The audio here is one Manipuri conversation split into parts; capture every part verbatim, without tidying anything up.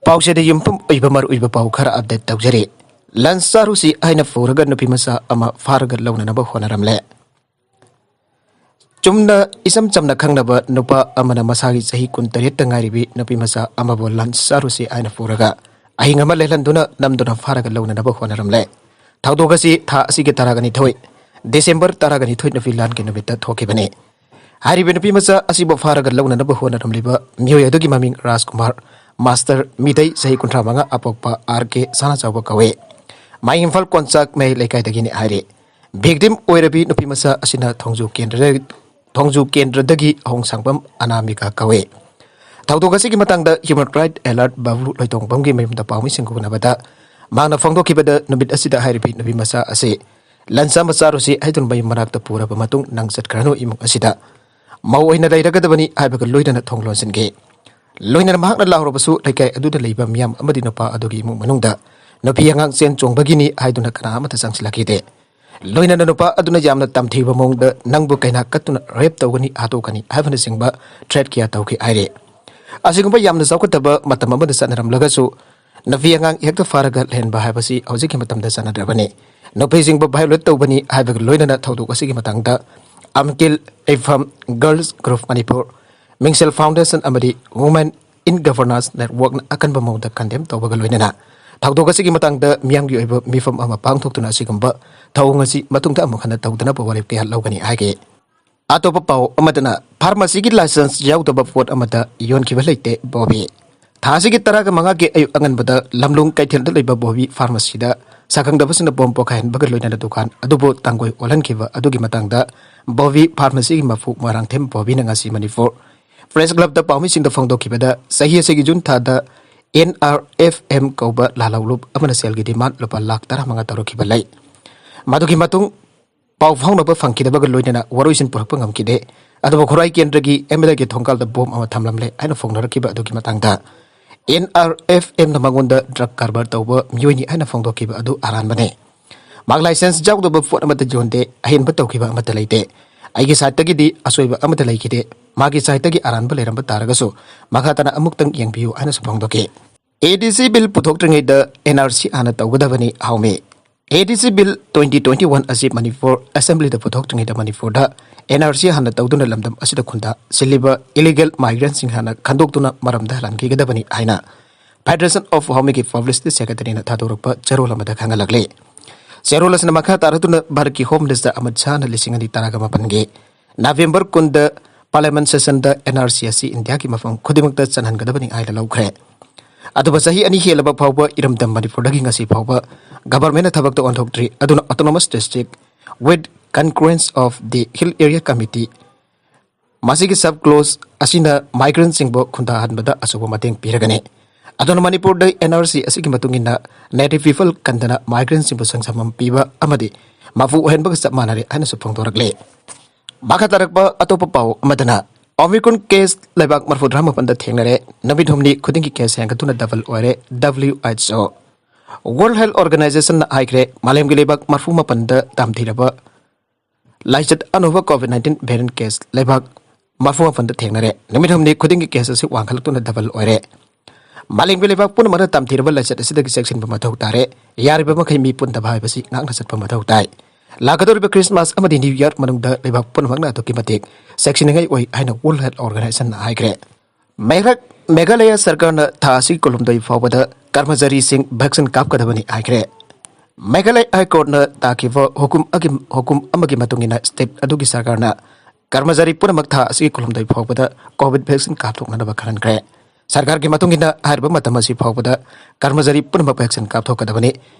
ꯄꯥꯎꯆꯦꯗ ꯌꯨꯝꯐꯝ ꯑꯣꯏꯕ ꯃꯔꯨꯑꯣꯏꯕ ꯄꯥꯎ ꯈꯔ ꯑꯞꯗꯦꯠ ꯇꯧꯖꯔꯤ꯫ ꯂꯟꯁ ꯆꯥꯔꯨꯁꯤ ꯍꯥꯏꯅ ꯄꯨꯔꯒ ꯅꯨꯄꯤ ꯃꯆꯥ ꯑꯃ ꯐꯥꯔꯒ ꯂꯧꯅꯅꯕ ꯍꯣꯠꯅꯔꯝꯂꯦ꯫ ꯆꯨꯝꯅ ꯏꯆꯝ ꯆꯝꯅ ꯈꯪꯅꯕ ꯅꯨꯄꯥ ꯑꯃꯅ ꯃꯁꯥꯒꯤ ꯆꯍꯤ ꯀꯨꯟꯇꯔꯦꯠꯇ ꯉꯥꯏꯔꯤꯕꯤ ꯅꯨꯄꯤ ꯃꯆꯥ ꯑꯃꯕꯨ ꯂꯟꯁ ꯆꯥꯔꯨꯁꯤ ꯍꯥꯏꯅ ꯄꯨꯔꯒ ꯑꯍꯤꯡ ꯑꯃ ꯂꯦꯜꯍꯟꯗꯨꯅ ꯅꯝꯗꯨꯅ ꯐꯥꯔꯒ ꯂꯧꯅꯅꯕ ꯍꯣꯠꯅꯔꯝꯂꯦ꯫ ꯊꯧꯗꯣꯛ ꯑꯁꯤ ꯊꯥ ꯑꯁꯤꯒꯤ ꯇꯔꯥꯒ ꯅꯤꯊꯣꯏ, ꯗꯤꯁꯦꯝꯕꯔ ꯇꯔꯥꯒ ꯅꯤꯊꯣꯏ ꯅꯨꯄꯤ ꯂꯥꯟꯒꯤ ꯅꯨꯃꯤꯠꯇ ꯊꯣꯛꯈꯤꯕꯅꯤ꯫ ꯍꯥꯏꯔꯤꯕ ꯅꯨꯄꯤ ꯃꯆꯥ ꯑꯁꯤꯕꯨ ꯐꯥꯔꯒ ꯂꯧꯅꯅꯕ ꯍꯣꯠꯅꯔꯝꯂꯤꯕ ꯃꯤꯑꯣꯏ ꯑꯗꯨꯒꯤ ꯃꯃꯤꯡ ꯔꯥꯖꯀꯨꯃꯥꯔ, ꯃꯥꯁꯇꯔ, ꯃꯤꯇꯩ, ꯆꯍꯤ ꯀꯨꯟꯊ꯭ꯔꯥ ꯃꯉꯥ, ꯑꯄꯣꯛꯄ ꯑꯥꯔ ꯀꯦ ꯁꯅꯥꯆꯥꯎꯕ ꯀꯧꯏ꯫ ꯃꯥꯏ ꯏꯝꯐꯥꯜ ꯀꯣꯟꯆꯥꯛ ꯃꯌꯥꯏ ꯂꯩꯀꯥꯏꯗꯒꯤꯅꯤ ꯍꯥꯏꯔꯤ꯫ ꯚꯤꯛꯇꯤꯝ ꯑꯣꯏꯔꯕꯤ ꯅꯨꯄꯤ ꯃꯆꯥ ꯑꯁꯤꯅ ꯊꯣꯡꯖꯨ ꯀꯦꯟꯗ꯭ꯔ-, ꯊꯣꯡꯖꯨ ꯀꯦꯟꯗ꯭ꯔꯗꯒꯤ ꯑꯍꯣꯡꯁꯥꯡꯕꯝ ꯑꯅꯥꯃꯤꯀꯥ ꯀꯧꯏ꯫ ꯊꯧꯗꯣꯛ ꯑꯁꯤꯒꯤ ꯃꯇꯥꯡꯗ ꯍ꯭ꯌꯨꯃꯦꯟ ꯔꯥꯏꯠ ꯑꯦꯂꯔꯠ ꯕꯥꯕꯨ ꯂꯣꯏꯇꯣꯡꯕꯝꯒꯤ ꯃꯌꯨꯝꯗ ꯄꯥꯎꯃꯤꯁꯤꯡ ꯎꯅꯕꯗ ꯃꯍꯥꯛꯅ ꯐꯣꯡꯗꯣꯛꯈꯤꯕꯗ, ꯅꯨꯃꯤꯠ ꯑꯁꯤꯗ ꯍꯥꯏꯔꯤꯕꯤ ꯅꯨꯄꯤ ꯃꯆꯥ ꯑꯁꯤ ꯂꯟꯁ ꯑꯃ ꯆꯥꯔꯨꯁꯤ ꯍꯥꯏꯗꯨꯅ ꯃꯌꯨꯝ ꯃꯅꯥꯛꯇ ꯄꯨꯔꯕ ꯃꯇꯨꯡ, "ꯅꯪ ꯆꯠꯈ꯭ꯔꯅꯨ, ꯏꯃꯨꯡ ꯑꯁꯤꯗ ꯃꯧ ꯑꯣꯏꯅ ꯂꯩꯔꯒꯗꯕꯅꯤ" ꯍꯥꯏꯕꯒ ꯂꯣꯏꯅꯅ ꯊꯣꯡ ꯂꯣꯟꯁꯤꯟꯈꯤ꯫ ꯂꯣꯏꯅꯅ ꯃꯍꯥꯛꯅ ꯂꯥꯎꯔꯕꯁꯨ ꯂꯩꯀꯥꯏ ꯑꯗꯨꯗ ꯂꯩꯕ ꯃꯤꯌꯥꯝ ꯑꯃꯗꯤ ꯅꯨꯄꯥ ꯑꯗꯨꯒꯤ ꯏꯃꯨꯡ ꯃꯅꯨꯡꯗ ꯅꯨꯄꯤ ꯑꯉꯥꯡ ꯆꯦꯟ ꯆꯣꯡꯕꯒꯤꯅꯤ ꯍꯥꯏꯗꯨꯅ ꯀꯅꯥ ꯑꯃꯠꯇ ꯆꯪꯁꯤꯜꯂꯛꯈꯤꯗꯦ꯫ ꯂꯣꯏꯅꯅ ꯅꯨꯄꯥ ꯑꯗꯨꯅ ꯌꯥꯝꯅ ꯇꯝꯊꯤꯕ ꯃꯑꯣꯡꯗ "ꯅꯪꯕꯨ ꯀꯩꯅꯥ ꯀꯠꯇꯨꯅ ꯔꯦꯞ ꯇꯧꯒꯅꯤ, ꯍꯥꯠꯇꯣꯛꯀꯅꯤ" ꯍꯥꯏꯕꯅꯆꯤꯡꯕ ꯊ꯭ꯔꯦꯠ ꯀꯌꯥ ꯇꯧꯈꯤ ꯍꯥꯏꯔꯤ꯫ ꯑꯁꯤꯒꯨꯝꯕ ꯌꯥꯝꯅ ꯆꯥꯎꯈꯠꯇꯕ ꯃꯇꯝ ꯑꯃꯗ ꯆꯠꯅꯔꯝꯂꯒꯁꯨ, ꯅꯨꯄꯤ ꯑꯉꯥꯡ ꯍꯦꯛꯇ ꯐꯥꯔꯒ ꯂꯩꯍꯟꯕ ꯍꯥꯏꯕꯁꯤ ꯍꯧꯖꯤꯛꯀꯤ ꯃꯇꯝꯗ ꯆꯠꯅꯗ꯭ꯔꯕꯅꯤ꯫ ꯅꯨꯄꯤꯁꯤꯡꯕꯨ ꯚꯥꯏꯑꯣꯂꯦꯠ ꯇꯧꯕꯅꯤ ꯍꯥꯏꯕꯒ ꯂꯣꯏꯅꯅ ꯊꯧꯗꯣꯛ ꯑꯁꯤꯒꯤ ꯃꯇꯥꯡꯗ ꯑꯝꯀꯤꯜ, ꯏꯐꯝ, ꯒꯔꯜꯁ ꯒ꯭ꯔꯨꯞ ꯃꯅꯤꯄꯨꯔ, ꯃꯤꯡꯁꯦꯜ ꯐꯥꯎꯟꯗꯦꯁꯟ ꯑꯃꯗꯤ ꯋꯨꯃꯦꯟ ꯏꯟ ꯒꯚꯔꯅꯥꯟꯁ ꯅꯦꯠꯋꯥꯔꯛꯅ ꯑꯀꯟꯕ ꯃꯑꯣꯡꯗ ꯀꯟꯗꯦꯝ ꯇꯧꯕꯒ ꯂꯣꯏꯅꯅ ꯊꯧꯗꯣꯛ ꯑꯁꯤꯒꯤ ꯃꯇꯥꯡꯗ ꯃꯤꯌꯥꯝꯒꯤ ꯑꯣꯏꯕ ꯃꯤꯐꯝ ꯑꯃ ꯄꯥꯡꯊꯣꯛꯇꯨꯅ ꯑꯁꯤꯒꯨꯝꯕ ꯊꯧꯑꯣꯡ ꯑꯁꯤ ꯃꯇꯨꯡꯗ ꯑꯃꯨꯛ ꯍꯟꯅ ꯇꯧꯗꯅꯕ ꯋꯥꯔꯦꯞ ꯀꯌꯥ ꯂꯧꯒꯅꯤ ꯍꯥꯏꯈꯤ꯫ ꯑꯇꯣꯞꯄ ꯄꯥꯎ ꯑꯃꯗꯅ, ꯐꯥꯔꯃꯥꯁꯤꯒꯤ ꯂꯥꯏꯁꯦꯟꯁ ꯌꯥꯎꯗꯕ ꯄꯣꯠ ꯑꯃꯠꯇ ꯌꯣꯟꯈꯤꯕ ꯂꯩꯇꯦ, ꯕꯣꯕꯤ꯫ ꯊꯥ ꯑꯁꯤꯒꯤ ꯇꯔꯥꯒ ꯃꯉꯥꯒꯤ ꯑꯌꯨꯛ ꯑꯉꯟꯕꯗ ꯂꯝꯂꯣꯡ ꯀꯩꯊꯦꯜꯗ ꯂꯩꯕ ꯕꯣꯕꯤ ꯐꯥꯔꯃꯥꯁꯤꯗ ꯁꯛꯈꯪꯗꯕꯁꯤꯡꯅ ꯕꯣꯝ ꯄꯣꯈꯥꯏꯍꯟꯕꯒ ꯂꯣꯏꯅꯅ ꯗꯨꯀꯥꯟ ꯑꯗꯨꯕꯨ ꯇꯥꯡꯒꯣꯏ ꯑꯣꯜꯍꯟꯈꯤꯕ ꯑꯗꯨꯒꯤ ꯃꯇꯥꯡꯗ ꯕꯣꯕꯤ ꯐꯥꯔꯃꯥꯁꯤꯒꯤ ꯃꯄꯨ ꯃꯣꯏꯔꯥꯡꯊꯦꯝ ꯕꯣꯕꯤꯅ ꯉꯁꯤ ꯃꯅꯤꯄꯨꯔ ꯄ꯭ꯔꯦꯁ ꯀ꯭ꯂꯕꯇ ꯄꯥꯎꯃꯤꯁꯤꯡꯗ ꯐꯣꯡꯗꯣꯛꯈꯤꯕꯗ, ꯆꯍꯤ ꯑꯁꯤꯒꯤ ꯖꯨꯟ ꯊꯥꯗ ꯑꯦꯟ ꯑꯥꯔ ꯑꯦꯐ ꯑꯦꯝ ꯀꯧꯕ ꯂꯥꯜꯍꯧꯂꯨꯞ ꯑꯃꯅ ꯁꯦꯜꯒꯤ ꯗꯤꯃꯥꯟ ꯂꯨꯄꯥ ꯂꯥꯈ ꯇꯔꯥꯃꯉꯥ ꯇꯧꯔꯛꯈꯤꯕ ꯂꯩ꯫ ꯃꯗꯨꯒꯤ ꯃꯇꯨꯡ ꯄꯥꯎ ꯐꯥꯎꯅꯕ ꯐꯪꯈꯤꯗꯕꯒ ꯂꯣꯏꯅꯅ ꯋꯥꯔꯣꯏꯁꯤꯟ ꯄꯨꯔꯛꯄ ꯉꯝꯈꯤꯗꯦ꯫ ꯑꯗꯨꯕꯨ ꯈꯨꯔꯥꯏ ꯀꯦꯟꯗ꯭ꯔꯒꯤ ꯑꯦꯝ ꯑꯦꯜ ꯑꯦꯒꯤ ꯊꯣꯡꯒꯥꯜꯗ ꯕꯣꯝ ꯑꯃ ꯊꯝꯂꯝꯂꯦ ꯍꯥꯏꯅ ꯐꯣꯡꯅꯔꯛꯈꯤꯕ ꯑꯗꯨꯒꯤ ꯃꯇꯥꯡꯗ, ꯑꯦꯟ ꯑꯥꯔ ꯑꯦꯐ ꯑꯦꯝꯅ ꯃꯉꯣꯟꯗ ꯗ꯭ꯔꯒ ꯀꯔꯕꯥꯔ ꯇꯧꯕ ꯃꯤꯑꯣꯏꯅꯤ ꯍꯥꯏꯅ ꯐꯣꯡꯗꯣꯛꯈꯤꯕ ꯑꯗꯨ ꯑꯔꯥꯟꯕꯅꯦ꯫ ꯃꯍꯥꯛ ꯂꯥꯏꯁꯦꯟꯁ ꯌꯥꯎꯗꯕ ꯄꯣꯠ ꯑꯃꯠꯇ ꯌꯣꯟꯗꯦ, ꯑꯍꯦꯟꯕ ꯇꯧꯈꯤꯕ ꯑꯃꯠꯇ ꯂꯩꯇꯦ꯫ ꯑꯩꯒꯤ ꯁꯥꯏꯠꯇꯒꯤꯗꯤ ꯑꯁꯣꯏꯕ ꯑꯃꯠꯇ ꯂꯩꯈꯤꯗꯦ꯫ ꯃꯥꯒꯤ ꯁꯥꯏꯠꯇꯒꯤ ꯑꯔꯥꯟꯕ ꯂꯩꯔꯝꯕ ꯇꯥꯔꯒꯁꯨ ꯃꯈꯥ ꯇꯥꯅ ꯑꯃꯨꯛꯇꯪ ꯌꯦꯡꯕꯤꯌꯨ ꯍꯥꯏꯅꯁꯨ ꯐꯣꯡꯗꯣꯛꯈꯤ꯫ ADC Bill ꯄꯨꯊꯣꯛꯇ꯭ꯔꯤꯉꯩꯗ NRC ꯍꯥꯟꯅ ꯇꯧꯒꯗꯕꯅꯤ ꯍꯥꯎꯃꯤ꯫ ADC Bill twenty twenty one ꯑꯁꯤ ꯃꯅꯤꯄꯨꯔ Assembly ꯗ ꯄꯨꯊꯣꯛꯇ꯭ꯔꯤꯉꯩꯗ ꯃꯅꯤꯄꯨꯔꯗ NRC ꯍꯥꯟꯅ ꯇꯧꯗꯨꯅ ꯂꯝꯗꯝ ꯑꯁꯤꯗ ꯈꯨꯟꯗꯥ ꯁꯤꯜꯂꯤꯕ illegal migrant ꯁꯤꯡ ꯍꯥꯟꯅ ꯈꯟꯗꯣꯛꯇꯨꯅ ꯃꯔꯝꯗ ꯍꯜꯍꯟꯈꯤꯒꯗꯕꯅꯤ ꯍꯥꯏꯅ Federation of ꯍꯥꯎꯃꯤꯒꯤ Publicity Secretary ꯅ ꯊꯥꯗꯣꯔꯛꯄ ꯆꯦꯔꯣꯜ ꯑꯃꯗ ꯈꯪꯍꯜꯂꯛꯂꯤ꯫ ꯆꯦꯔꯣꯜ ꯑꯁꯤꯅ ꯃꯈꯥ ꯇꯥꯔꯛꯇꯨꯅ ꯚꯥꯔꯠꯀꯤ Home Minister ꯑꯃꯤꯠ ꯁꯥꯍꯅ ꯂꯤꯁꯤꯡ ꯑꯅꯤ ꯇꯔꯥꯒ ꯃꯥꯄꯟꯒꯤ November ꯀꯨꯟꯗ Parliament session ꯗ NRC ꯑꯁꯤ ꯏꯟꯗꯤꯌꯥꯒꯤ ꯃꯐꯝ ꯈꯨꯗꯤꯡꯃꯛꯇ ꯆꯠꯍꯟꯒꯗꯕꯅꯤ ꯍꯥꯏꯅ ꯂꯧꯈ꯭ꯔꯦ꯫ ꯑꯗꯨꯕꯨ ꯆꯍꯤ ꯑꯅꯤ ꯍꯦꯜꯂꯕ ꯐꯥꯎꯕ ꯏꯔꯝꯗꯝ ꯃꯅꯤꯄꯨꯔꯗꯒꯤ ꯉꯁꯤ ꯐꯥꯎꯕ Government ꯅ ꯊꯕꯛꯇ ꯑꯣꯟꯊꯣꯛꯇ꯭ꯔꯤ꯫ ꯑꯗꯨꯅ Autonomous District with Concurrence of the Hill Area Committee ꯃꯁꯤꯒꯤ sub clause ꯑꯁꯤꯅ migrant ꯁꯤꯡꯕꯨ ꯈꯨꯟꯗꯥꯍꯟꯕꯗ ꯑꯆꯧꯕ ꯃꯇꯦꯡ ꯄꯤꯔꯒꯅꯤ꯫ ꯑꯗꯨꯅ ꯃꯅꯤꯄꯨꯔꯗ NRC ꯑꯁꯤꯒꯤ ꯃꯇꯨꯡ ꯏꯟꯅ Native People ꯀꯟꯗꯅ migrant ꯁꯤꯡꯕꯨ ꯁꯪꯁꯥꯐꯝ ꯄꯤꯕ ꯑꯃꯗꯤ ꯃꯄꯨ ꯑꯣꯏꯍꯟꯕꯒ ꯆꯞ ꯃꯥꯟꯅꯔꯦ ꯍꯥꯏꯅꯁꯨ ꯐꯣꯡꯗꯣꯔꯛꯂꯤ꯫ ꯃꯈꯥ ꯇꯥꯔꯛꯄ ꯑꯇꯣꯞꯄ ꯄꯥꯎ ꯑꯃꯗꯅ Omicron case ꯂꯩꯕꯥꯛ ꯃꯔꯤꯐꯨꯇꯔꯥ ꯃꯥꯄꯟꯗ ꯊꯦꯡꯅꯔꯦ꯫ ꯅꯨꯃꯤꯠ ꯍꯨꯝꯅꯤ ꯈꯨꯗꯤꯡꯒꯤ case ꯍꯦꯟꯒꯠꯇꯨꯅ double ꯑꯣꯏꯔꯦ꯫ WHO, World Health Organization ꯅ ꯍꯥꯏꯈ꯭ꯔꯦ, ꯃꯥꯂꯦꯝꯒꯤ ꯂꯩꯕꯥꯛ ꯃꯔꯤꯐꯨ ꯃꯥꯄꯟꯗ ꯇꯝꯊꯤꯔꯕ ꯂꯥꯏꯆꯠ ꯑꯅꯧꯕ COVID nineteen variant case ꯂꯩꯕꯥꯛ ꯃꯔꯤꯐꯨ ꯃꯥꯄꯟꯗ ꯊꯦꯡꯅꯔꯦ꯫ ꯅꯨꯃꯤꯠ ꯍꯨꯝꯅꯤ ꯈꯨꯗꯤꯡꯒꯤ case ꯑꯁꯤ ꯋꯥꯡꯈꯠꯂꯛꯇꯨꯅ double ꯑꯣꯏꯔꯦ꯫ ꯃꯥꯂꯦꯝꯒꯤ ꯂꯩꯕꯥꯛ ꯄꯨꯝꯅꯃꯛꯅ ꯇꯝꯊꯤꯔꯕ ꯂꯥꯏꯆꯠ ꯑꯁꯤꯗꯒꯤ ꯆꯦꯛꯁꯤꯟꯕ ꯃꯊꯧ ꯇꯥꯔꯦ꯫ ꯌꯥꯔꯤꯕ ꯃꯈꯩ ꯃꯤ ꯄꯨꯟꯗꯕ ꯍꯥꯏꯕꯁꯤ ꯉꯥꯛꯅ ꯆꯠꯄ ꯃꯊꯧ ꯇꯥꯏ꯫ ꯂꯥꯛꯀꯗꯧꯔꯤꯕ Christmas ꯑꯃꯗꯤ New Year ꯃꯅꯨꯡꯗ ꯂꯩꯕꯥꯛ ꯄꯨꯝꯅꯃꯛꯅ ꯑꯗꯨꯛꯀꯤ ꯃꯇꯤꯛ ꯆꯦꯛꯁꯤꯟꯅꯤꯡꯉꯥꯏ ꯑꯣꯏ ꯍꯥꯏꯅ World Health Organization ꯅ ꯍꯥꯏꯈ꯭ꯔꯦ꯫ ꯃꯦꯘ-, ꯃꯦꯘꯥꯂꯌ ꯁꯔꯀꯥꯔꯅ ꯊꯥ ꯑꯁꯤꯒꯤ ꯀꯨꯟꯍꯨꯝꯗꯣꯏ ꯐꯥꯎꯕꯗ ꯀꯔꯃꯆꯥꯔꯤꯁꯤꯡ vaccine ꯀꯥꯞꯀꯗꯕꯅꯤ ꯍꯥꯏꯈ꯭ꯔꯦ꯫ ꯃꯦꯘꯥꯂꯌ High Court ꯅ ꯇꯥꯈꯤꯕ ꯍꯨꯀꯨꯝ ꯑꯒꯤ, ꯍꯨꯀꯨꯝ ꯑꯃꯒꯤ ꯃꯇꯨꯡ ꯏꯟꯅ state ꯑꯗꯨꯒꯤ ꯁꯔꯀꯥꯔꯅ ꯀꯔꯃꯆꯥꯔꯤ ꯄꯨꯝꯅꯃꯛ ꯊꯥ ꯑꯁꯤꯒꯤ ꯀꯨꯟꯍꯨꯝꯗꯣꯏ ꯐꯥꯎꯕꯗ COVID vaccine ꯀꯥꯞꯊꯣꯛꯅꯅꯕ ꯈꯪꯍꯟꯈ꯭ꯔꯦ꯫ ꯁꯔꯀꯥꯔꯒꯤ ꯃꯇꯨꯡ ꯏꯟꯅ ꯍꯥꯏꯔꯤꯕ ꯃꯇꯝ ꯑꯁꯤ ꯐꯥꯎꯕꯗ ꯀꯔꯃꯆꯥꯔꯤ ꯄꯨꯝꯅꯃꯛ vaccine ꯀꯥꯞꯊꯣꯛꯀꯗꯕꯅꯤ꯫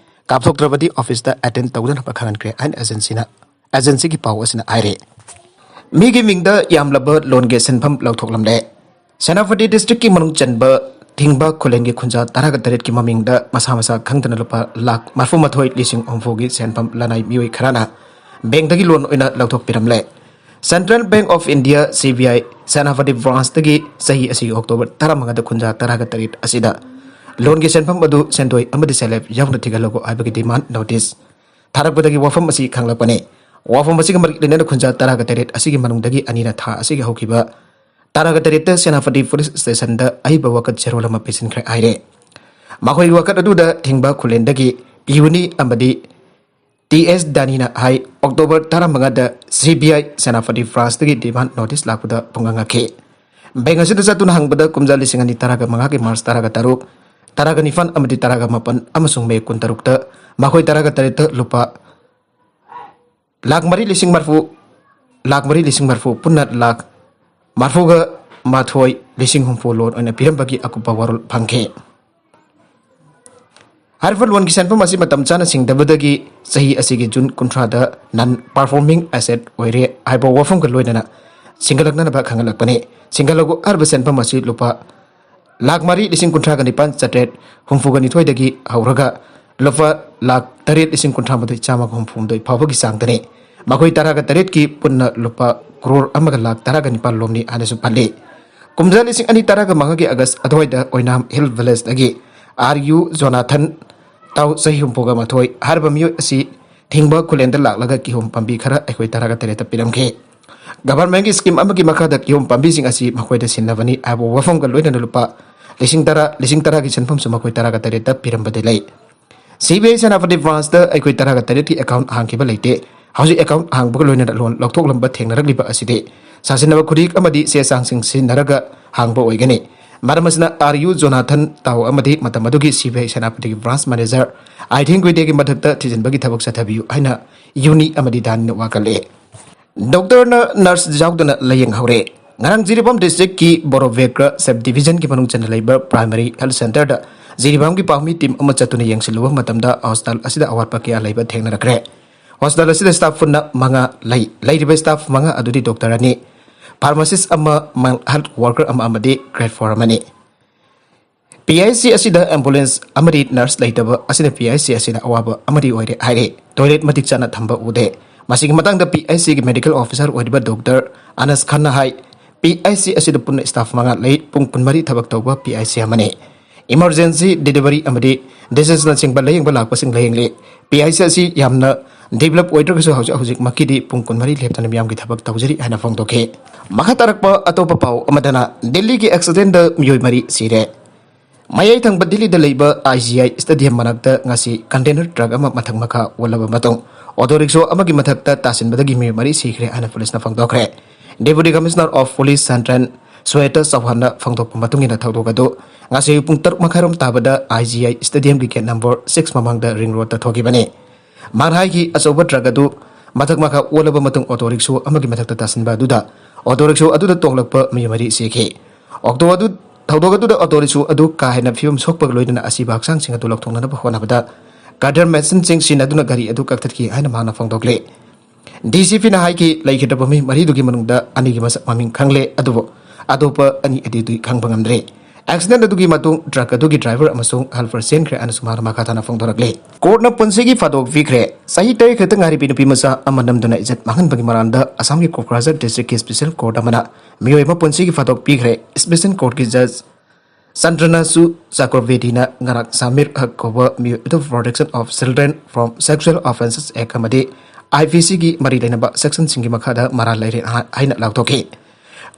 ꯀꯥꯞꯊꯣꯛꯇ꯭ꯔꯕꯗꯤ office ꯇ attend ꯇꯧꯗꯅꯕ ꯈꯪꯍꯟꯈ꯭ꯔꯦ ꯍꯥꯏꯅ agency ꯅ, agency ꯒꯤ ꯄꯥꯎ ꯑꯁꯤꯅ ꯍꯥꯏꯔꯤ꯫ ꯃꯤꯒꯤ ꯃꯤꯡꯗ ꯌꯥꯝꯂꯕ loan ꯒꯤ ꯁꯦꯟꯐꯝ ꯂꯧꯊꯣꯛꯂꯝꯂꯦ꯫ ꯁꯦꯅꯥꯄꯇꯤ district ꯀꯤ ꯃꯅꯨꯡ ꯆꯟꯕ ꯊꯤꯡꯕ ꯈꯨꯂꯦꯟꯒꯤ ꯈꯨꯟꯖꯥ ꯇꯔꯥꯒ ꯇꯔꯦꯠꯀꯤ ꯃꯃꯤꯡꯗ ꯃꯁꯥ ꯃꯁꯥ ꯈꯪꯗꯅ ꯂꯨꯄꯥ ꯂꯥꯈ ꯃꯔꯤꯐꯨ ꯃꯥꯊꯣꯏ ꯂꯤꯁꯤꯡ ꯍꯨꯝꯐꯨꯒꯤ ꯁꯦꯟꯐꯝ ꯂꯅꯥꯏ ꯃꯤꯑꯣꯏ ꯈꯔꯅ bank ꯇꯒꯤ loan ꯑꯣꯏꯅ ꯂꯧꯊꯣꯛꯄꯤꯔꯝꯂꯦ꯫ Central Bank of India, CBI, Senapati branch ꯇꯒꯤ ꯆꯍꯤ ꯑꯁꯤꯒꯤ October ꯇꯔꯥꯃꯉꯥꯗ ꯈꯨꯟꯖꯥ ꯇꯔꯥꯒ ꯇꯔꯦꯠ ꯑꯁꯤꯗ loan ꯒꯤ ꯁꯦꯟꯐꯝ ꯑꯗꯨ ꯁꯦꯟꯗꯣꯏ ꯑꯃꯗꯤ ꯁꯦꯜꯍꯦꯞ ꯌꯥꯎꯅ ꯊꯤꯒꯠꯂꯛꯎ ꯍꯥꯏꯕꯒꯤ demand notice ꯊꯥꯔꯛꯄꯗꯒꯤ ꯋꯥꯐꯝ ꯑꯁꯤ ꯈꯪꯂꯛꯄꯅꯤ꯫ ꯋꯥꯐꯝ ꯑꯁꯤꯒ ꯃꯔꯤ ꯂꯩꯅꯅ ꯈꯨꯟꯖꯥ ꯇꯔꯥꯒ ꯇꯔꯦꯠ ꯑꯁꯤꯒꯤ ꯃꯅꯨꯡꯗꯒꯤ ꯑꯅꯤꯅ ꯊꯥ ꯑꯁꯤꯒꯤ ꯍꯧꯈꯤꯕ ꯇꯔꯥꯒ ꯇꯔꯦꯠꯇ ꯁꯦꯅꯥꯄꯇꯤ police station ꯗ ꯑꯏꯕ ꯋꯥꯀꯠ ꯆꯦꯔꯣꯜ ꯑꯃ ꯄꯤꯁꯤꯟꯈ꯭ꯔꯦ ꯍꯥꯏꯔꯦ꯫ ꯃꯈꯣꯏꯒꯤ ꯋꯥꯀꯠ ꯑꯗꯨꯗ ꯊꯤꯡꯕ ꯈꯨꯂꯦꯟꯗꯒꯤ ꯄꯤꯌꯨꯅꯤ ꯑꯃꯗꯤ ꯇꯤ ꯑꯦꯁ ꯗꯥꯅꯤꯅ ꯍꯥꯏ, ꯑꯣꯛꯇꯣꯕꯔ ꯇꯔꯥꯃꯉꯥꯗ ꯁꯤ ꯕꯤ ꯑꯥꯏ ꯁꯦꯅꯥꯄꯇꯤ ꯕ꯭ꯔꯥꯟꯁꯇꯒꯤ ꯗꯤꯃꯥꯟ ꯅꯣꯇꯤꯁ ꯂꯥꯛꯄꯗ ꯄꯨꯡꯉꯥꯡ ꯉꯛꯈꯤ꯫ ꯕꯦꯡ ꯑꯁꯤꯗ ꯆꯠꯇꯨꯅ ꯍꯪꯕꯗ ꯀꯨꯝꯖꯥ ꯂꯤꯁꯤꯡ ꯑꯅꯤ ꯇꯔꯥꯒ ꯃꯉꯥꯒꯤ ꯃꯥꯔꯆ ꯇꯔꯥꯒ ꯇꯔꯨꯛ, ꯇꯔꯥꯒ ꯅꯤꯄꯥꯟ ꯑꯃꯗꯤ ꯇꯔꯥꯒ ꯃꯥꯄꯟ ꯑꯃꯁꯨꯡ ꯃꯦ ꯀꯨꯟꯇꯔꯨꯛꯇ ꯃꯈꯣꯏ ꯇꯔꯥꯒ ꯇꯔꯦꯠꯇ ꯂꯨꯄꯥ ꯂꯥꯈ ꯃꯔꯤ ꯂꯤꯁꯤꯡ ꯃꯔꯤꯐꯨ, ꯂꯥꯈ ꯃꯔꯤ ꯂꯤꯁꯤꯡ ꯃꯔꯤꯐꯨ, ꯄꯨꯟꯅ ꯂꯥꯈ ꯃꯔꯤꯐꯨꯒ ꯃꯥꯊꯣꯏ ꯂꯤꯁꯤꯡ ꯍꯨꯝꯐꯨ ꯂꯣꯟ ꯑꯣꯏꯅ ꯄꯤꯔꯝꯕꯒꯤ ꯑꯀꯨꯞꯄ ꯋꯥꯔꯣꯜ ꯐꯪꯈꯤ꯫ ꯍꯥꯏꯔꯤꯕ ꯂꯣꯟꯒꯤ ꯁꯦꯟꯐꯝ ꯑꯁꯤ ꯃꯇꯝ ꯆꯥꯅ ꯁꯤꯡꯗꯕꯗꯒꯤ ꯆꯍꯤ ꯑꯁꯤꯒꯤ ꯖꯨꯟ ꯀꯨꯟꯊ꯭ꯔꯥꯗ non performing asset ꯑꯣꯏꯔꯦ ꯍꯥꯏꯕ ꯋꯥꯐꯝꯒ ꯂꯣꯏꯅꯅ ꯁꯤꯡꯒꯠꯂꯛꯅꯅꯕ ꯈꯪꯍꯜꯂꯛꯄꯅꯤ꯫ ꯁꯤꯡꯒꯠꯂꯛꯎ ꯍꯥꯏꯔꯤꯕ ꯁꯦꯟꯐꯝ ꯑꯁꯤ ꯂꯨꯄꯥ ꯂꯥꯈ ꯃꯔꯤ ꯂꯤꯁꯤꯡ ꯀꯨꯟꯊ꯭ꯔꯥꯒ ꯅꯤꯄꯥꯟ ꯆꯥꯇ꯭ꯔꯦꯠ ꯍꯨꯝꯐꯨꯒ ꯅꯤꯊꯣꯏꯗꯒꯤ ꯍꯧꯔꯒ ꯂꯨꯄꯥ ꯂꯥꯈ ꯇꯔꯦꯠ ꯂꯤꯁꯤꯡ ꯀꯨꯟꯊ꯭ꯔꯥ ꯃꯥꯊꯣꯏ ꯆꯥꯝꯃꯒ ꯍꯨꯝꯐꯨ ꯍꯨꯝꯗꯣꯏ ꯐꯥꯎꯕꯒꯤ ꯆꯥꯡꯗꯅꯤ꯫ ꯃꯈꯣꯏ ꯇꯔꯥꯒ ꯇꯔꯦꯠꯀꯤ ꯄꯨꯟꯅ ꯂꯨꯄꯥ ꯀ꯭ꯔꯣꯔ ꯑꯃꯒ ꯂꯥꯈ ꯇꯔꯥꯒ ꯅꯤꯄꯥꯟ ꯂꯣꯝꯅꯤ ꯍꯥꯏꯅꯁꯨ ꯄꯜꯂꯤ꯫ ꯀꯨꯝꯖꯥ ꯂꯤꯁꯤꯡ ꯑꯅꯤ ꯇꯔꯥꯒ ꯃꯉꯥꯒꯤ ꯑꯥꯒꯁ ꯑꯗꯨꯋꯥꯏꯗ ꯑꯣꯏꯅꯥꯝ ꯍꯤꯜ ꯚꯤꯂꯦꯖꯇꯒꯤ ꯑꯥꯔ ꯌꯨ ꯖꯣꯅꯥꯊꯟ ꯇꯥꯎ, ꯆꯍꯤ ꯍꯨꯝꯐꯨꯒ ꯃꯥꯊꯣꯏ ꯍꯥꯏꯔꯤꯕ ꯃꯤꯑꯣꯏ ꯑꯁꯤ ꯊꯤꯡꯕ ꯈꯨꯂꯦꯟꯗ ꯂꯥꯛꯂꯒ ꯀꯤꯍꯣꯝ ꯄꯥꯝꯕꯤ ꯈꯔ ꯑꯩꯈꯣꯏ ꯇꯔꯥꯒ ꯇꯔꯦꯠꯇ ꯄꯤꯔꯝꯈꯤ꯫ ꯒꯚꯔꯟꯃꯦꯟꯠꯀꯤ ꯁ꯭ꯀꯤꯝ ꯑꯃꯒꯤ ꯃꯈꯥꯗ ꯀꯤꯍꯣꯝ ꯄꯥꯝꯕꯤꯁꯤꯡ ꯑꯁꯤ ꯃꯈꯣꯏꯗ ꯁꯤꯟꯅꯕꯅꯤ ꯍꯥꯏꯕ ꯋꯥꯐꯝꯒ ꯂꯣꯏꯅꯅ ꯂꯨꯄꯥ ꯂꯤꯁꯤꯡ ꯇꯔꯥ, ꯂꯤꯁꯤꯡ ꯇꯔꯥꯒꯤ ꯁꯦꯟꯐꯝꯁꯨ ꯃꯈꯣꯏ ꯇꯔꯥꯒ ꯇꯔꯦꯠꯇ ꯄꯤꯔꯝꯕꯗꯤ ꯂꯩ꯫ ꯁꯤ ꯕꯤ ꯑꯥꯏ ꯁꯦꯅꯥꯄꯇꯤ ꯕ꯭ꯔꯥꯟꯁꯇ ꯑꯩꯈꯣꯏ ꯇꯔꯥꯒ ꯇꯔꯦꯠꯀꯤ ꯑꯦꯀꯥꯎꯟꯠ ꯍꯥꯡꯈꯤꯕ ꯂꯩꯇꯦ꯫ ꯍꯧꯖꯤꯛ ꯑꯦꯀꯥꯎꯟꯠ ꯍꯥꯡꯕꯒ ꯂꯣꯏꯅꯅ ꯂꯣꯟ ꯂꯧꯊꯣꯛꯂꯝꯕ ꯊꯦꯡꯅꯔꯛꯂꯤꯕ ꯑꯁꯤꯗꯤ ꯁꯥꯁꯤꯟꯅꯕ ꯈꯨꯔꯤꯛ ꯑꯃꯗꯤ ꯆꯦ ꯆꯥꯡꯁꯤꯡ ꯁꯤꯖꯤꯟꯅꯔꯒ ꯍꯥꯡꯕ ꯑꯣꯏꯒꯅꯤ꯫ ꯃꯔꯝ ꯑꯁꯤꯅ ꯑꯥꯔ ꯌꯨ ꯖꯣꯅꯥꯊꯟ ꯇꯥꯎ ꯑꯃꯗꯤ ꯃꯇꯝ ꯑꯗꯨꯒꯤ ꯁꯤ ꯕꯤ ꯑꯥꯏ ꯁꯦꯅꯥꯄꯇꯤꯒꯤ ꯕ꯭ꯔꯥꯟꯁ ꯃꯦꯅꯦꯖꯔ ꯑꯥꯏꯊꯦꯟ ꯒꯨꯏꯗꯦꯒꯤ ꯃꯊꯛꯇ ꯊꯤꯖꯤꯟꯕꯒꯤ ꯊꯕꯛ ꯆꯠꯊꯕꯤꯌꯨ ꯍꯥꯏꯅ ꯌꯨꯅꯤ ꯑꯃꯗꯤ ꯗꯥꯅꯤꯅ ꯋꯥꯀꯠꯂꯦ꯫ ꯗꯣꯛꯇꯔꯅ ꯅꯔꯁ ꯌꯥꯎꯗꯅ ꯂꯥꯌꯦꯡꯍꯧꯔꯦ꯫ ꯉꯔꯥꯡ ꯖꯤꯔꯤꯕꯥꯝ ꯗꯤꯁꯇ꯭ꯔꯤꯛꯀꯤ ꯕꯣꯔꯣ ꯕꯦꯀ꯭ꯔ ꯁꯕ ꯗꯤꯕꯤꯖꯟꯒꯤ ꯃꯅꯨꯡ ꯆꯟꯅ ꯂꯩꯕ ꯄ꯭ꯔꯥꯏꯃꯥꯔꯤ ꯍꯦꯜꯊ ꯁꯦꯟꯇꯔꯗ ꯖꯤꯔꯤꯕꯥꯝꯒꯤ ꯄꯥꯎꯃꯤ ꯇꯤꯝ ꯑꯃ ꯆꯠꯇꯨꯅ ꯌꯦꯡꯁꯤꯜꯂꯨꯕ ꯃꯇꯝꯗ ꯍꯣꯁꯄꯤꯇꯥꯜ ꯑꯁꯤꯗ ꯑꯋꯥꯠꯄ ꯀꯌꯥ ꯂꯩꯕ ꯊꯦꯡꯅꯔꯛꯈ꯭ꯔꯦ꯫ ꯍꯣꯁꯄꯤꯇꯥꯜ ꯑꯁꯤꯗ ꯁ꯭ꯇꯥꯐ ꯄꯨꯟꯅ ꯃꯉꯥ ꯂꯩ꯫ ꯂꯩꯔꯤꯕ ꯁ꯭ꯇꯥꯐ ꯃꯉꯥ ꯑꯗꯨꯗꯤ ꯗꯣꯛꯇꯔ ꯑꯅꯤ, ꯐꯥꯔꯃꯥꯁꯤꯁ ꯑꯃ, ꯃꯦꯟ ꯍꯦꯜꯊ ꯋꯥꯔꯀꯔ ꯑꯃ ꯑꯃꯗꯤ ꯒ꯭ꯔꯦꯗ ꯐꯣꯔ ꯑꯃꯅꯤ꯫ ꯄꯤ ꯑꯩꯆ ꯁꯤ ꯑꯁꯤꯗ ꯑꯦꯝꯕꯨꯂꯦꯟꯁ ꯑꯃꯗꯤ ꯅꯔꯁ ꯂꯩꯇꯕ ꯑꯁꯤꯅ ꯄꯤ ꯑꯩꯆ ꯁꯤ ꯑꯁꯤꯗ ꯑꯋꯥꯕ ꯑꯃꯗꯤ ꯑꯣꯏꯔꯦ ꯍꯥꯏꯔꯤ꯫ ꯇꯣꯏꯂꯦꯠ ꯃꯇꯤꯛ ꯆꯥꯅ ꯊꯝꯕ ꯎꯗꯦ꯫ ꯃꯁꯤꯒꯤ ꯃꯇꯥꯡꯗ ꯄꯤ ꯑꯩꯆ ꯁꯤꯒꯤ ꯃꯦꯗꯤꯀꯦꯜ ꯑꯣꯐꯤꯁꯥꯔ ꯑꯣꯏꯔꯤꯕ ꯗꯣꯛꯇꯔ ꯑꯅꯁ ꯈꯥꯟꯅ ꯍꯥꯏ, ꯄꯤ ꯑꯩꯆ ꯁꯤ ꯑꯁꯤꯗ ꯄꯨꯟꯅ ꯁ꯭ꯇꯥꯐ ꯃꯉꯥ ꯂꯩ꯫ ꯄꯨꯡ ꯀꯨꯟꯃꯔꯤ ꯊꯕꯛ ꯇꯧꯕ ꯄꯤ ꯑꯩꯆ ꯁꯤ ꯑꯃꯅꯤ꯫ ꯏꯃꯔꯖꯦꯟꯁꯤ, ꯗꯦꯂꯤꯚꯔꯤ ꯑꯃꯗꯤ ꯗꯤꯖꯤꯖꯅꯆꯤꯡꯕ ꯂꯥꯌꯦꯡꯕ ꯂꯥꯛꯄꯁꯤꯡ ꯂꯥꯌꯦꯡꯂꯤ꯫ ꯄꯤ ꯑꯩꯆ ꯁꯤ ꯑꯁꯤ ꯌꯥꯝꯅ ꯗꯤꯕꯂꯞ ꯑꯣꯏꯗ꯭ꯔꯒꯁꯨ ꯍꯧꯖꯤꯛ ꯍꯧꯖꯤꯛꯃꯛꯀꯤꯗꯤ ꯄꯨꯡ ꯀꯨꯟꯃꯔꯤ ꯂꯦꯞꯇꯅ ꯃꯤꯌꯥꯝꯒꯤ ꯊꯕꯛ ꯇꯧꯖꯔꯤ ꯍꯥꯏꯅ ꯐꯣꯡꯗꯣꯛꯈꯤ꯫ ꯃꯈꯥ ꯇꯥꯔꯛꯄ ꯑꯇꯣꯞꯄ ꯄꯥꯎ ꯑꯃꯗꯅ ꯗꯤꯜꯂꯤꯒꯤ ꯑꯦꯛꯁꯤꯗꯦꯟꯗ ꯃꯤꯑꯣꯏ ꯃꯔꯤ ꯁꯤꯔꯦ꯫ ꯃꯌꯥꯏ ꯊꯪꯕ ꯗꯤꯜꯂꯤꯗ ꯂꯩꯕ ꯑꯥꯏ ꯖꯤ ꯑꯥꯏ ꯁ꯭ꯇꯦꯗꯤꯌꯝ ꯃꯅꯥꯛꯇ ꯉꯁꯤ ꯀꯟꯇꯦꯅꯔ ꯇ꯭ꯔꯛ ꯑꯃ ꯃꯊꯛ ꯃꯈꯥ ꯑꯣꯜꯂꯕ ꯃꯇꯨꯡ ꯑꯣꯇꯣ ꯔꯤꯛꯁꯣ ꯑꯃꯒꯤ ꯃꯊꯛꯇ ꯇꯥꯁꯤꯟꯕꯗꯒꯤ ꯃꯤꯑꯣꯏ ꯃꯔꯤ ꯁꯤꯈ꯭ꯔꯦ ꯍꯥꯏꯅ ꯄꯨꯂꯤꯁꯅ ꯐꯣꯡꯗꯣꯛꯈ꯭ꯔꯦ꯫ Deputy Commissioner of Police Central Shwet ꯆꯧꯍꯥꯟꯅ ꯐꯣꯡꯗꯣꯛꯄ ꯃꯇꯨꯡ ꯏꯟꯅ ꯊꯧꯗꯣꯛ ꯑꯗꯨ ꯉꯁꯤ ꯄꯨꯡ ꯇꯔꯨꯛ ꯃꯈꯥꯏꯔꯣꯝ ꯇꯥꯕꯗ ꯑꯥꯏ ꯖꯤ ꯑꯥꯏ ꯁ꯭ꯇꯦꯗꯤꯌꯝꯒꯤ ꯒꯦꯠ ꯅꯝꯕꯔ ꯁꯤꯛꯁ ꯃꯃꯥꯡꯗ ꯔꯤꯡ ꯔꯣꯗꯇ ꯊꯣꯛꯈꯤꯕꯅꯤ꯫ ꯃꯥꯅ ꯍꯥꯏꯈꯤ, ꯑꯆꯧꯕ ꯇ꯭ꯔꯛ ꯑꯗꯨ ꯃꯊꯛ ꯃꯈꯥ ꯑꯣꯜꯂꯕ ꯃꯇꯨꯡ ꯑꯣꯇꯣ ꯔꯤꯛꯁꯣ ꯑꯃꯒꯤ ꯃꯊꯛꯇ ꯇꯥꯁꯤꯟꯕ ꯑꯗꯨꯗ ꯑꯣꯇꯣ ꯔꯤꯛꯁꯣ ꯑꯗꯨꯗ ꯇꯣꯡꯂꯛꯄ ꯃꯤꯑꯣꯏ ꯃꯔꯤ ꯁꯤꯈꯤ꯫ ꯑꯣꯛꯇꯣ ꯑꯗꯨ, ꯊꯧꯗꯣꯛ ꯑꯗꯨꯗ ꯑꯣꯇꯣ ꯔꯤꯛꯁꯣ ꯑꯗꯨ ꯀꯥ ꯍꯦꯟꯅ ꯐꯤꯕꯝ ꯁꯣꯛꯄꯒ ꯂꯣꯏꯅꯅ ꯑꯁꯤꯕ ꯍꯛꯆꯥꯡꯁꯤꯡ ꯑꯗꯨ ꯂꯧꯊꯣꯛꯅꯅꯕ ꯍꯣꯠꯅꯕꯗ ꯀꯗꯔ ꯃꯦꯁꯤꯟꯁꯤꯡ ꯁꯤꯖꯤꯟꯅꯗꯨꯅ ꯒꯥꯔꯤ ꯑꯗꯨ ꯀꯛꯊꯠꯈꯤ ꯍꯥꯏꯅ ꯃꯍꯥꯛꯅ ꯐꯣꯡꯗꯣꯛꯂꯤ꯫ ꯗꯤ ꯁꯤ ꯄꯤꯅ ꯍꯥꯏꯈꯤ, ꯂꯩꯈꯤꯗ꯭ꯔꯕ ꯃꯤ ꯃꯔꯤꯗꯨꯒꯤ ꯃꯅꯨꯡꯗ ꯑꯅꯤꯒꯤ ꯃꯁꯛ ꯃꯃꯤꯡ ꯈꯪꯂꯦ, ꯑꯗꯨꯕꯨ ꯑꯇꯣꯞꯄ ꯑꯅꯤ ꯑꯗꯨꯗꯤ ꯈꯪꯕ ꯉꯝꯗ꯭ꯔꯦ꯫ ꯑꯦꯛꯁꯤꯗꯦꯟ ꯑꯗꯨꯒꯤ ꯃꯇꯨꯡ ꯇ꯭ꯔꯛ ꯑꯗꯨꯒꯤ ꯗ꯭ꯔꯥꯏꯚꯔ ꯑꯃꯁꯨꯡ ꯍꯦꯜꯄꯔ ꯆꯦꯟꯈ꯭ꯔꯦ ꯍꯥꯏꯅꯁꯨ ꯃꯍꯥꯛꯅ ꯃꯈꯥ ꯇꯥꯅ ꯐꯣꯡꯗꯣꯔꯛꯂꯤ꯫ ꯀꯣꯔꯠꯅ ꯄꯨꯟꯁꯤꯒꯤ ꯐꯥꯗꯣꯛ ꯄꯤꯈ꯭ꯔꯦ꯫ ꯆꯍꯤ ꯇꯔꯦꯠ ꯈꯛꯇ ꯉꯥꯏꯔꯤꯕꯤ ꯅꯨꯄꯤ ꯃꯆꯥ ꯑꯃ ꯅꯝꯗꯨꯅ ꯏꯖꯠ ꯃꯥꯡꯍꯟꯕꯒꯤ ꯃꯔꯥꯜꯗ ꯑꯁꯥꯝꯒꯤ ꯀꯣꯀ꯭ꯔꯥꯖꯥꯔ ꯗꯤꯁꯇ꯭ꯔꯤꯛꯀꯤ ꯁ꯭ꯄꯦꯁꯦꯜ ꯀꯣꯔꯠ ꯑꯃꯅ ꯃꯤꯑꯣꯏ ꯑꯃ ꯄꯨꯟꯁꯤꯒꯤ ꯐꯥꯗꯣꯛ ꯄꯤꯈ꯭ꯔꯦ꯫ ꯁ꯭ꯄꯦꯁꯦꯜ ꯀꯣꯔꯠꯀꯤ ꯖꯖ ꯆꯟꯗ꯭ꯔꯅꯥꯁꯨ ꯆꯀ꯭ꯔꯕꯦꯗꯤꯅ ꯉꯔꯥꯡ ꯁꯥꯃꯤꯔ ꯍꯛ ꯀꯧꯕ ꯃꯤꯑꯣꯏ ꯑꯗꯨ Protection of Children from Sexual Offences Act ꯑꯃꯗꯤ ꯑꯥꯏ ꯄꯤ ꯁꯤꯒꯤ ꯃꯔꯤ ꯂꯩꯅꯕ ꯁꯦꯛꯁꯟꯁꯤꯡꯒꯤ ꯃꯈꯥꯗ ꯃꯔꯥꯜ ꯂꯩꯔꯦ ꯍꯥꯏꯅ ꯂꯥꯎꯊꯣꯛꯈꯤ꯫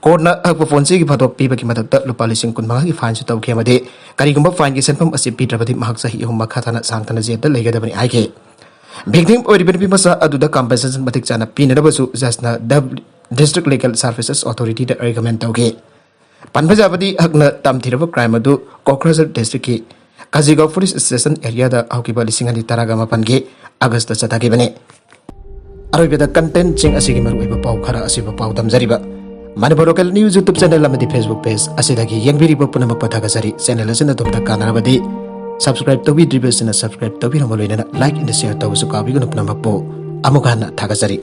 ꯀꯣꯔꯠꯅ ꯍꯛꯄ ꯄꯨꯟꯁꯤꯒꯤ ꯐꯥꯗꯣꯛ ꯄꯤꯕꯒꯤ ꯃꯊꯛꯇ ꯂꯨꯄꯥ ꯂꯤꯁꯤꯡ ꯀꯨꯟ ꯃꯉꯥꯒꯤ ꯐꯥꯏꯟꯁꯨ ꯇꯧꯈꯤ ꯑꯃꯗꯤ ꯀꯔꯤꯒꯨꯝꯕ ꯐꯥꯏꯟꯒꯤ ꯁꯦꯟꯐꯝ ꯑꯁꯤ ꯄꯤꯗ꯭ꯔꯕꯗꯤ ꯃꯍꯥꯛ ꯆꯍꯤ ꯑꯍꯨꯝ ꯃꯈꯥ ꯇꯥꯅ ꯁꯥꯡꯊꯅ ꯖꯦꯜꯗ ꯂꯩꯒꯗꯕꯅꯤ ꯍꯥꯏꯈꯤ꯫ ꯚꯤꯛꯇꯤꯝ ꯑꯣꯏꯔꯤꯕ ꯅꯨꯄꯤ ꯃꯆꯥ ꯑꯗꯨꯗ ꯀꯝꯄꯦꯟꯁꯦꯁꯟ ꯃꯇꯤꯛ ꯆꯥꯅ ꯄꯤꯅꯅꯕꯁꯨ ꯖꯖꯅ ꯗ-, ꯗꯤꯁꯇ꯭ꯔꯤꯛ ꯂꯤꯒꯦꯜ ꯁꯔꯚꯤꯁꯦꯁ ꯑꯣꯊꯣꯔꯤꯇꯤꯗ ꯔꯤꯀꯃꯦꯟ ꯇꯧꯈꯤ꯫ ꯄꯟꯕ ꯌꯥꯕꯗꯤ ꯍꯛꯅ ꯇꯝꯊꯤꯔꯕ ꯀ꯭ꯔꯥꯏꯝ ꯑꯗꯨ ꯀꯣꯀ꯭ꯔꯥꯖꯥꯔ ꯗꯤꯁꯇ꯭ꯔꯤꯛꯀꯤ ꯀꯥꯖꯤꯒꯥꯎ ꯄꯨꯂꯤꯁ ꯁ꯭ꯇꯦꯁꯟ ꯑꯦꯔꯤꯌꯥꯗ ꯍꯧꯈꯤꯕ ꯂꯤꯁꯤꯡ ꯑꯅꯤ ꯇꯔꯥꯒ ꯃꯥꯄꯟꯒꯤ ꯑꯥꯒꯁꯇ ꯆꯠꯊꯈꯤꯕꯅꯤ꯫ ꯑꯔꯣꯏꯕꯗ ꯀꯟꯇꯦꯟꯠꯁꯤꯡ ꯑꯁꯤꯒꯤ ꯃꯔꯨꯑꯣꯏꯕ ꯄꯥꯎ ꯈꯔ ꯑꯁꯤꯕꯨ ꯄꯥꯎ ꯇꯝꯖꯔꯤꯕ Manipur local news YouTube channel ꯑꯃꯗꯤ Facebook ꯄꯦꯖ ꯑꯁꯤꯗꯒꯤ ꯌꯦꯡꯕꯤꯔꯤꯕ ꯄꯨꯝꯅꯃꯛꯄꯨ ꯊꯥꯒꯠꯆꯔꯤ꯫ ꯆꯦꯅꯦꯜ ꯑꯁꯤꯅ ꯑꯗꯣꯝꯗ ꯀꯥꯟꯅꯔꯕꯗꯤ ꯁꯕꯁꯀ꯭ꯔꯥꯏꯕ ꯇꯧꯕꯤꯗ꯭ꯔꯤꯕꯁꯤꯡꯅ ꯁꯕꯁꯀ꯭ꯔꯥꯏꯕ ꯇꯧꯕꯤꯔꯝꯕ ꯂꯣꯏꯅꯅ ꯂꯥꯏꯛ ꯑꯦꯟ ꯁꯤꯌꯔ ꯇꯧꯕꯁꯨ ꯀꯥꯎꯕꯤꯒꯅꯨ꯫ ꯄꯨꯝꯅꯃꯛꯄꯨ ꯑꯃꯨꯛ ꯍꯟꯅ ꯊꯥꯒꯠꯆꯔꯤ꯫